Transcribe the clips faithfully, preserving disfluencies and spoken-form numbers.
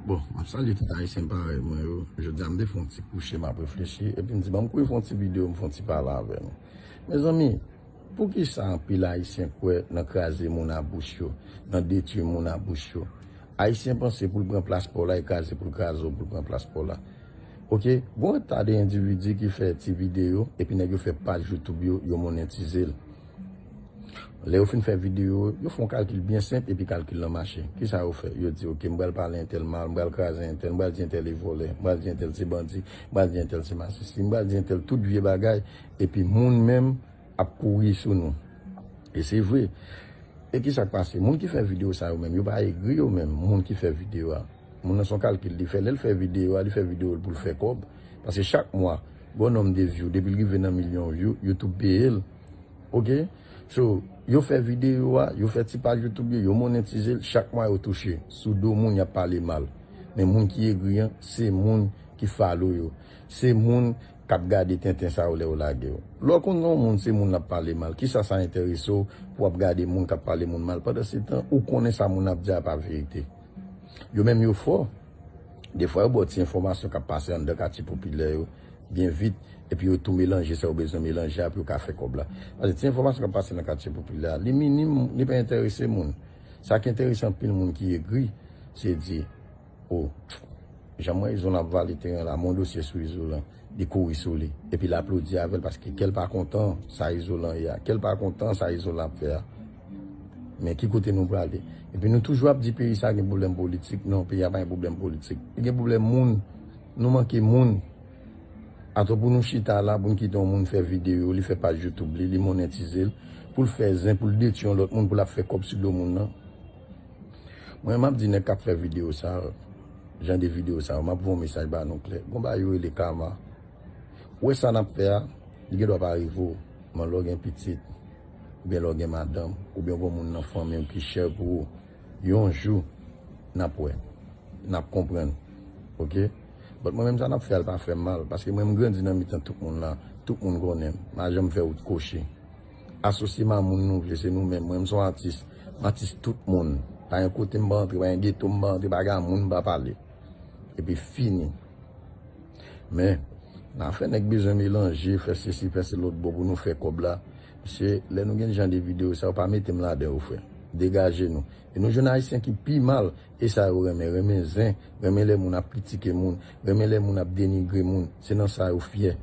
Bon, m ap salye tout Ayisyen parèy mwen yo. Jodi a, m te fè yon ti kouche, m ap reflechi, epi m di, "Ban m kouri fè yon ti videyo, m fè yon ti pale avè nou." Mezanmi, poukisa anpil Ayisyen kwè nan kraze moun a bouch yo, nan detwi moun a bouch yo? Ayisyen panse pou l pran plas pa w la, e kraze pou l kraze w, pou l pran plas pa w la. Oke, gon ta de endividi ki fè ti videyo, epi nèg yo fè paj YouTube yo, yo monetize l. Lè yo fin fè videyo, yo fè yon kalkil byen senp epi kalkil lan mache. Kisa yo fè? Yo di, "Oke, m pral pale entèl mal, m pral kraze entèl, m pral di entèl e vòlè, m pral di entèl se bandi, m pral di entèl se masisi, m pral di entèl tout vye bagay," epi moun menm ap kouri sou nou. E se vre. E kisa k pase? Moun ki fè videyo sa yo menm, yo pa egri yo menm, moun ki fè videyo a. Moun nan se yon kalkil li fè. Lè l fè videyo a, li fè videyo l pou l fè kòb. Paske chak mwa, gon nonm de view, depi l rive nan milyon view, YouTube peye l. Oke? So, yo fè videyo a, yo fè ti paj YouTube yo, yo monetize l, chak mwa yo touche. Sou do moun y ap pale mal. Men moun ki egri an, se moun ki follow yo. Se moun k ap gade tenten sa yo lè yo lage yo. Lè w konn yon moun se moun l ap pale mal, kisa sa enterese w pou w ap gade moun k ap pale moun mal? Pandan se tan, ou konnen sa moun ap di a pa verite. Yo menm yo fò. Defwa yo ba w ti enfòmasyon k ap pase anndan katye popilè yo byen vit, epi yo tou melanje sa yo bezwen melanje a pou yo ka fè kòb la. Paske ti enfòmasyon k ap pase nan katye popilè a, li minim, li pa enterese moun. Sa ki enterese anpil moun ki egri, se di, "O, jan m wè Izolan ap vale teren la, m wè yon dosye sou Izolan." Li kouri sou li. Epi l aplodi avè l paske kè l pa kontan sa Izolan ye a. Kè l pa kontan sa Izolan ap fè a. Men ki kote nou prale? Epi nou toujou ap di peyi sa gen pwoblèm politik. Non, peyi a pa gen pwoblèm politik. Li gen pwoblèm moun. Nou manke moun. Atò pou nou chita la, pou n kite yon moun fè videyo, li fè paj YouTube li, li monetize l, pou l fè zen, pou l detwi yon lòt moun, pou l ap fè kòb sou do moun nan. Mwen, m ap di nèg k ap fè videyo sa yo, jan de videyo sa yo, m ap voye yon mesaj ba nou klè. Gon bagay yo rele kama. Ou wè sa n ap fè a, li gen dwa pa rive w, men lè w gen pitit, oubyen lè w gen madanm, oubyen gon moun nan fanmi w ki chè pou ou, yon jou, n ap wè, n ap konprann. Oke? But mwen menm sa n ap fè a, l pa fè m mal, paske mwen m grandi nan mitan tout moun la, tout moun konnen m, m pa janm fè wout kwochi. Asosye m a moun nou vle, se nou menm. Mwen, m se yon atis. M atis tout moun. Pa gen kote m pa antre, pa gen geto m pa antre, pa gen a moun m pa pale. Epi fini. Men, nan afè nèg bezwen melanje, fè sesi, fè se lòt bò pou nou fè kòb la. Mesye, lè nou gen jan de videyo sa yo, pa mete m ladan yo, frè. Degaje nou. E nou jwenn Ayisyen ki pi mal, e sa yo renmen, renmen zen, renmen lè moun ap kritike moun, renmen lè moun ap denigre moun. Se nan sa yo fyè.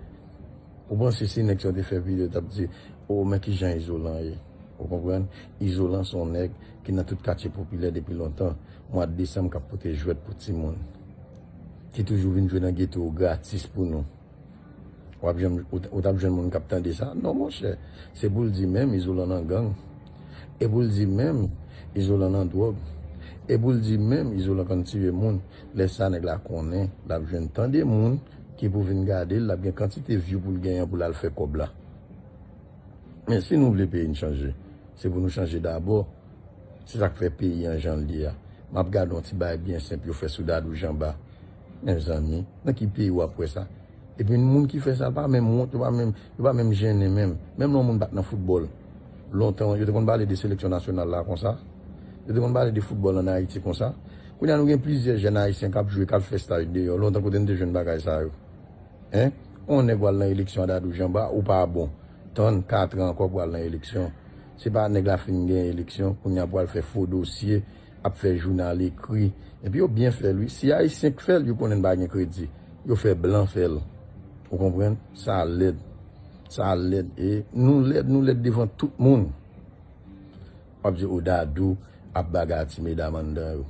Ou panse si nèg sa yo te fè videyo, yo t ap di, "O, men ki jan Izolan ye." Ou konprann? Izolan se yon nèg ki nan tout katye popilè depi lontan. Mwa desanm k ap pote jwèt pou timoun. Ki toujou vin jwe nan geto yo gratis pou nou. W ap janm, ou t-, ou t ap jwenn moun k ap tande sa? Non, monchè. Se pou l di menm, Izolan nan gang. E pou l di menm, Izolan nan dwòg. E pou l di menm, Izolan konn tiye moun. Lè sa, nèg la konnen, l ap jwenn tan de moun ki pou vin gade l, l ap gen kantite view pou l genyen pou l al fè kòb la. Men si nou vle peyi n chanje, se pou nou chanje dabò. Se sa k fè peyi an jan l ye a. M ap gade yon ti bagay byen senp yo fè sou Dadou Janba. Mezanmi, nan ki peyi w ap wè sa? Epi moun ki fè sa, l pa menm wont, yo pa menm, yo pa menm jennen menm. Menm lè yon moun pa t nan foutbòl. Lontan, yo te konn pale de seleksyon nasyonal la konsa. Yo te konn pale de foutbòl ann Ayiti konsa. Kounye a, nou gen plizyè jèn ayisyen k ap jwe, k ap fè staj deyò. Lontan, kote n te jwenn bagay sa yo? Hein? On nèg pral nan eleksyon a Dadou Janba, ou pa bon. Tann kat an ankò pral nan eleksyon. Se pa nèg la fin gen eleksyon, kounye a pral fè fo dosye, ap fè jounal ekri. Epi yo byen fè l, wi. Si Ayisyen k fè l, yo konnen n pa gen kredi. Yo fè blan fè l. Ou konprann? Sa lèd. Sa lèd. E nou lèd, nou lèd devan tout moun. W ap di, "O, Dadou ap bagay a ti medam anndan yo."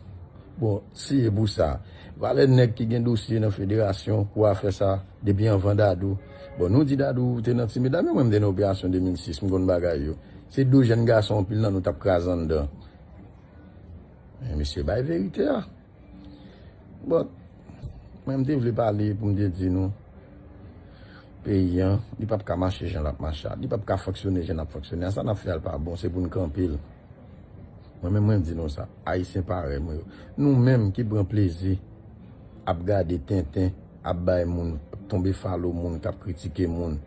Bon, si e pou sa, valè nèg ki gen dosye nan federasyon pou afè sa, depi anvan Dadou. Bon, nou di Dadou te nan ti medam yo, mwen m te nan operasyon de mil sis, m konn bagay yo. Se de jèn gason anpil nan nou t ap kraze anndan. Men mesye, bay verite a. But, mwen m te vle pale pou m te di nou, peyi an, li p ap ka mache jan l ap mache a. Li p ap ka fonksyone jan l ap fonksyone a. Sa n ap fè a l pa bon, se pou n kanpe l. Mwen menm, mwen di nou sa, Ayisyen parèy mwen yo. Nou menm ki pran plezi ap gade tenten, ap bay moun, ap tonbe falo moun, k ap kritike moun.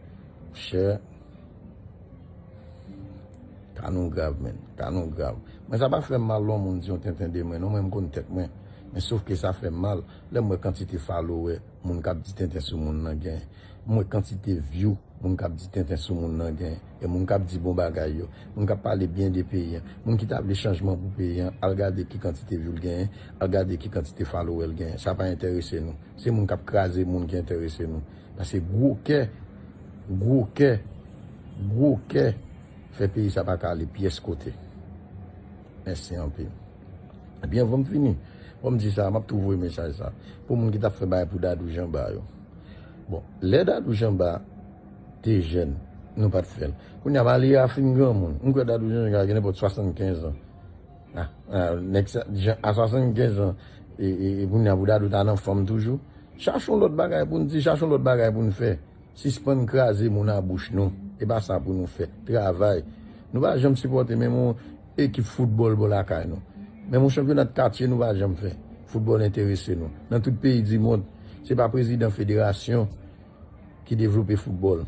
Chè, ka nou grav, menn. Ka nou grav. Mwen, sa pa fè m mal lè yon moun di yon tenten de mwen, non, mwen, m konn tèt mwen. Sof ke sa fè m mal lè m wè kantite follower moun k ap di tenten sou moun nan gen. M wè kantite view moun k ap di tenten sou moun nan gen. E moun k ap di bon bagay yo. Moun k ap pale byen de peyi an. Moun ki ta vle chanjman pou peyi an. Al gade ki kantite view l genyen. Al gade ki kantite follower l genyen. Sa pa enterese nou. Se moun k ap kraze moun ki enterese nou. Paske gwo kè, gwo kè, gwo kè fè peyi sa pa ka ale pyès kote. Mèsi anpil. Ebyen, anvan m fini, bon, m di sa, m ap tou voye mesaj sa pou moun ki t ap fè bagay pou Dadou Janba yo. Bon, lè Dadou Janba te jèn, nou pa t fè l. Kounye a, malere a fin granmoun. M kwè Dadou Janba gen nenpòt swasannkenz an. Ah, ah, nèg sa, jan, a swasannkenz an, e, e, e kounye a pou Dadou ta nan fòm toujou. Chache yon lòt bagay pou n di, chache yon lòt bagay pou n fè. Sispann kraze moun a bouch nou. E pa sa pou nou fè. Travay. Nou pa janm sipòte menm yon ekip foutbòl bò lakay nou. Menm yon chanpyona de katye nou pa janm fè. Foutbòl enterese nou. Nan tout peyi di mond, se pa prezidan federasyon ki devlope foutbòl.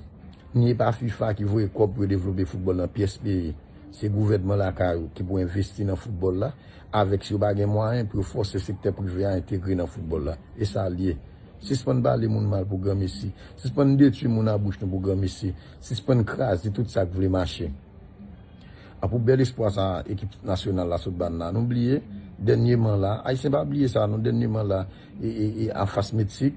Ni e pa fifa ki voye kòb pou yo devlope foutbòl nan pyès peyi. Se gouvènman lakay ou ki pou envesti nan foutbòl la, avèk si yo pa gen mwayen pou yo fòse sektè prive a entegre nan foutbòl la. E sa l ye. Sispann pale moun mal pou granmesi. Sispann detwi moun a bouch nou pou granmesi. Sispann kraze tout sa k vle mache. A pou bèl espwa sa ekip nasyonal la sot ban la, nou bliye, dènyeman la, Ayisyen pa bliye sa, non, dènyeman la, e, e, e, anfas Meksik,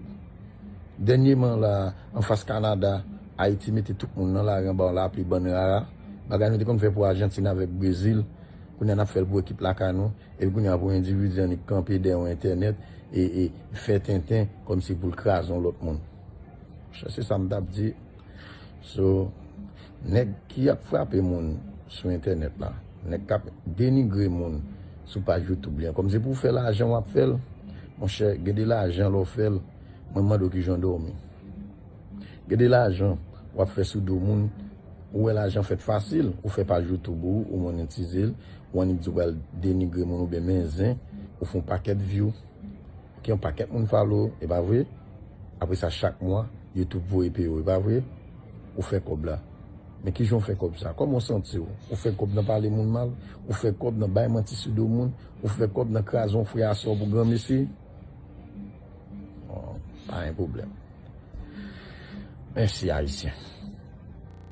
dènyeman la, anfas Kanada, Ayiti mete tout moun nan lari anba yon lapli bann rara. Bagay nou te konn fè pou Ajantin avèk Brezil, kounye a n ap fè l pou ekip lakay nou, epi kounye a pou endividi annik kanpe dèyè yon entènèt e, e fè tenten kòmsi pou l kraze yon lòt moun. Monchè, se sa m t ap di. So, nèg ki ap frape moun sou entènèt la, nèg k ap denigre moun sou paj YouTube li an, kòm se pou w fè lajan w ap fè l, monchè, gen de lajan lè w fè l, mwen mande w kijan w dòmi. Gen de lajan w ap fè sou do moun, ou wè lajan fèt fasil, ou fè paj YouTube ou, ou monetize l, ou annik di w pral denigre moun oubyen men zen, ou fè yon pakèt view. Gen yon pakèt moun follow, e pa vre? Apre sa, chak mwa, YouTube voye peye w, e pa vre? Ou fè kòb la. Men kijan w fè kòb sa? Kòman w santi w? Ou fè kòb nan pale moun mal? Ou fè kòb nan bay manti sou do moun? Ou fè kòb nan kraze yon frè a sò pou granmesi? Bon, pa gen pwoblèm. Mèsi, Ayisyen.